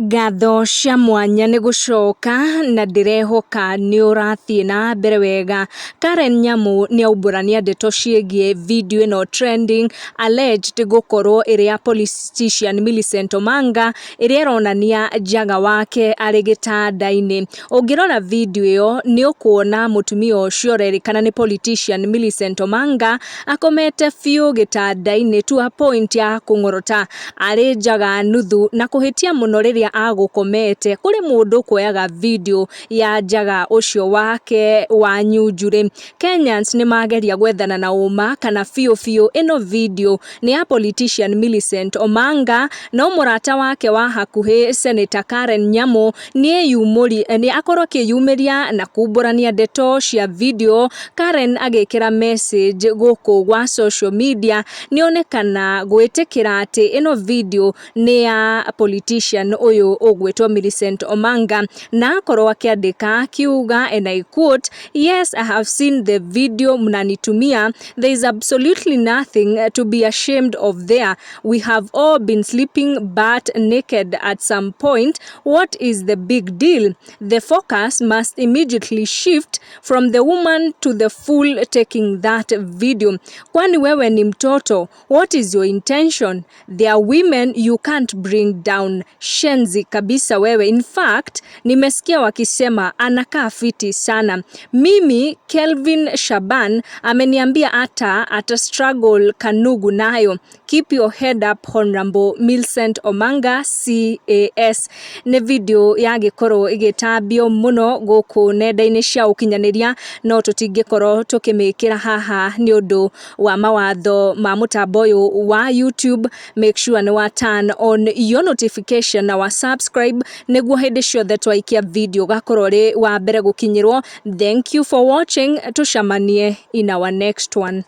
Ngatho cia mwanya nĩ gũcoka na ndĩrehoka nĩ ũrathiĩ na mbere wega. Karen Nyamu nĩ aumbũrania ndeto ciĩgiĩ video ĩno trending alleged gũkorwo ĩrĩ ya politician Millicent Omanga ĩrĩa ĩronania njaga wake arĩ gĩtanda-inĩ. Ũngĩrora video ĩyo nĩ ũkuona mũtumia ũcio ũrerĩkana nĩ politician Millicent Omanga akomete biũ gĩtanda-inĩ to a point ya kũng'orota arĩ njaga nuthu na kũhĩtia mũno rĩrĩa agũkomete kũrĩ mũndũ ũkuoyaga video ya njaga ũcio wake wa nyunjurĩ. Kenyans nĩ mageria gwethana na ũma kana biũ biũ ĩno video nĩ ya politician Millicent Omanga no mũrata wake wa hakuhĩ Senator Karen Nyamu nĩ akorwo akĩyumĩria na kumbũrania ndeto cia video. Karen agĩkĩra message gũkũ gwa social media nĩonekana gwĩtĩkĩra atĩ ĩno video nĩ ya politician ũyũ ũgwĩtwo Millicent Omanga na akorwo akĩandĩka akiuga, and I quote, "Yes, I have seen the video mnanitumia. There is absolutely nothing to be ashamed of there. We have all been sleeping butt naked at some point. What is the big deal? The focus must immediately shift from the woman to the fool taking that video. Kwani wewe ni mtoto? What is your intention? There are women you can't bring down. Shenzi kabisa wewe. In fact, nimesikia wakisema anakaa fiti sana. Mimi Kelvin Shaban ameniambia hata ata struggle kanugu nayo. Keep your head up, Honorable Millicent Omanga CAS." Nĩ video yagĩkorwo ĩgĩtambio mũno gũkũ nenda-inĩ cia ũkinyanĩria no tũtingĩkorwo tũkĩmĩkĩra haha nĩ ũndũ wa mawatho ma mũtambo ũyũ wa YouTube. Make sure nĩ wa turn on your notification na wa subscribe nĩguo hĩndĩ ciothe twaikia video ũgakorwo ũrĩ wa mbere gũkinyĩrwo. Thank you for watching, tũcemanie in our next one.